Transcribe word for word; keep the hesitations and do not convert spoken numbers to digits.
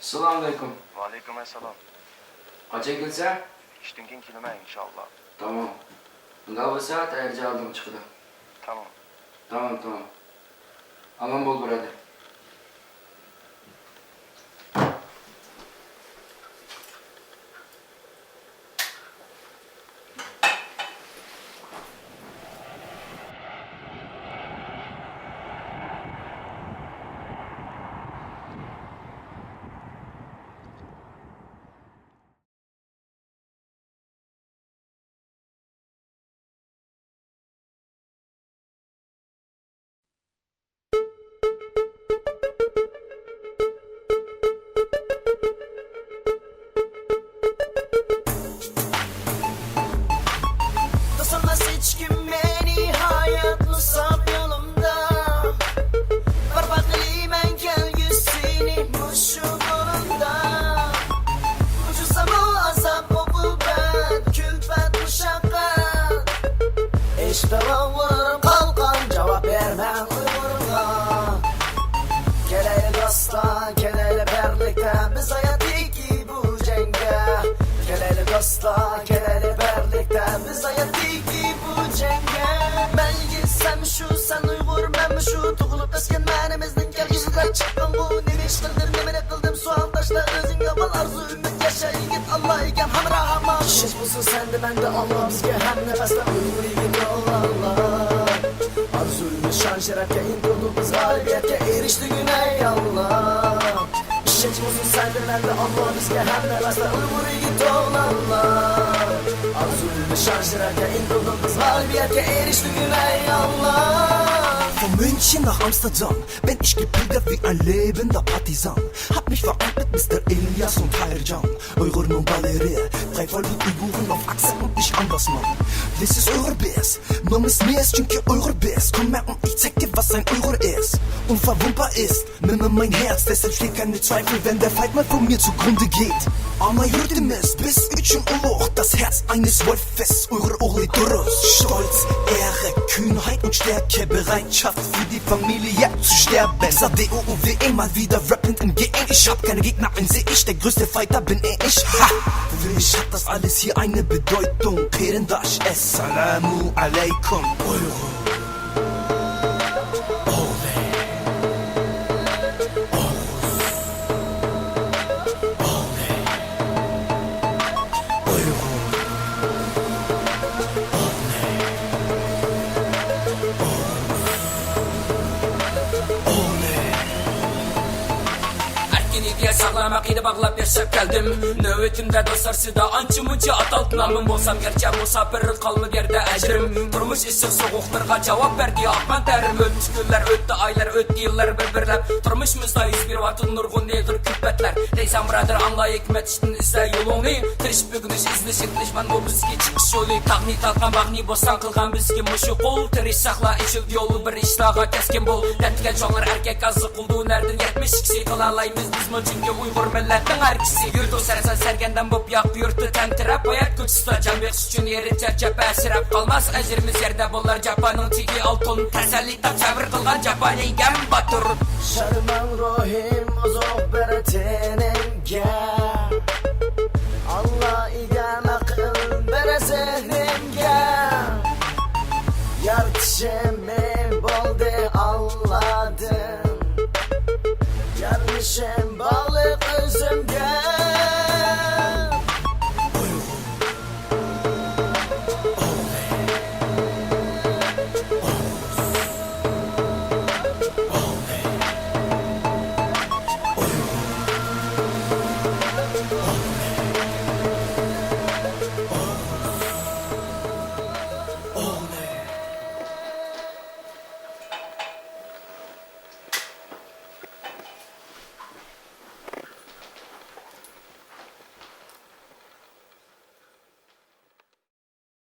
ئەسسالامۇئەلەيكۇم. ۋەئەلەيكۇم ئەسسالام. قاچان كېلىسەن؟ ئىشتىن كېيىن كېلىمەن، ئىنشاللا. تامام. ئۇنداق بولسا، تەييارچى ئالدىڭغا چىقىدۇ. تامام. تامام، تامام. ئامان بول، بۇرادەر. توسالماس ھېچكىم مېنى ھايات مۇساپ يولۇمدا. بارماقلىمەن كەلگۈسىنى مۇشۇ بۇرۇندا. ئۇجۇزلىمۇ ئازاب، ئوقۇبەت، كۈلپەت، مۇشەققەت. ئىشتىراڭغۇر قالقان، جاۋاب بەرمەڭ ئۇيغۇرغا. كېلەيلى دوستلار، كېلەيلى بىرلىكتە، بىز ھاياتتىكى بۇ جەڭگە. كېلەيلى دوستلار، كېلەيلى بىرلىكتە، بىز ھاياتتىكى بۇ جەڭگە. مەن يېزىم شۇ، سەن ئۇيغۇر، مەنمۇ شۇ. تۇغۇلۇپ ئۆسكەن ۋەتىنىمىزنىڭ كەلگۈسىدە چىققانغۇ. نېمە ئىش قىلدىم، نېمىنى قىلدىم، سوئال تاشلا ئۆزۈڭگە ئاۋۋال. ئارزۇ ئۈمىد ياشا يىگىت، ئاللا ئىگەم ھەمراھ ئامان. ئىشەنچ بولسۇن سەندە مەندە، ئاللا بىزگە ھەم نەپەسلەر ئۇيغۇر يىگىت ئوغلانلار. ئارزۇ ئۈمىد شان شەرەپكە ئىنتىلدۇق بىز، غالىبىيەتكە ئېرىشتۈگۈن ئەي ئاللا. ئىشەنچ بولسۇن سەندە مەندە، ئاللا بىزگە ھەم نەپەسلەر ئۇيغۇر يىگىت ئوغلانلار. ئارزۇ ئۈمىد شان شەرەپكە ئىنتىلدۇق بىز، غالىبىيەتكە ئېرىشتۈگۈن ئەي ئاللا. Von München nach Amsterdam bin ich gepilgert wie ein lebender Partisan. Hab mich vereint mit Mister Ilyas und Hayri Can. Uyg'urning baleri, Tayfa Uyg'urni auf Achse und ich Andersmann. This is Uyg'ur biz, man ist mehr, çünkü Uyg'ur biz. Komm her und ich zeig dir, was ein Uighur ist. Unverwundbar ist mir mein Herz, deshalb schlägt keine Zweifel, wenn der Feind mal vor mir zugrunde geht. Ana yurdumuz biz uchun ulug', das Herz eines Wolfes, Uighur o'g'li durust. Stolz, Ehre, Kühnheit und Stärke, Bereitschaft für die Familie zu sterben. Sag D O U W E mal wieder rappend im G N. Ich hab keine Gegner, einsehig, der größte Fighter bin eh ich. Ha! Für mich hat das alles hier eine Bedeutung. Qirindosh, assalomu alaykum. Uyg'ur. O'g'li. O'g'uz. O'g'li. Uyg'ur. O'g'li. O'g'uz. O'g'li. ئەركىن ئىدىيە، ساغلام ئەقىدە باغلاپ ياشاپ كەلدىم. نۆۋىتىمدە دوستلار سىدا ئانچە-مۇنچە ئاتالدى نامىم. بولسام گەرچە مۇساپىر، قالمىدى يەردە ئەجرىم. تۇرمۇش ئىسسىق سوغۇقلىرىغا جاۋاب بەردى ئاققان تەرىم. ئۆتتى كۈنلەر، ئۆتتى ئايلار، ئۆتتى يىللار بىر-بىرلەپ. تۇرمۇشىمىزدا يۈز بېرىۋاتىدۇ نۇرغۇن ئېغىر كۈلپەتلەر. دەيسەن بۇرادەر، ئاڭلا ھېكمەت ئىشتىن، ئىزدە يولۇڭنى. تىرىشىپ ئۆگىنىش، ئىزدىنىش، ئىنتىلىش، مانا بۇ بىزگە چىقىش يولى. تاغنى تارتقان، باغنى بوستان قىلغان بىزگە مۇشۇ قول. تىرىشساقلا ئېچىلدى يول، بىر ئىشلارغا كەسكىن بول. دەتكەن چوڭلار ئەركەك ئازلىق قىلدى، ھۈنەردىن يەتمىش ئىككىسى قىلالايمىز بىزمۇ، چۈنكى ئۇيغۇر مىللەتنىڭ ئەركىسى. يۈرىدۇ سەرسان سەرگەردان بوپ ياقا يۇرتتا تەمتىرەپ، ھايات كوچىسىدا جان بېقىش ئۈچۈن ئېرىپ، چارچاپ، ئەنسىرەپ قالماس ئەجرىمىز يەردە بولار، جاپانىڭ تېگى ئالتۇن. تەسەللى تاپ سەۋر قىلغان جاپانى يەڭگەن باتۇر. شادىمان روھىم ئوزۇق بېرە تېنىڭگە، ئاللا ئىگەم ئەقىل بېرە زېھنىمگە. يارىتىشىم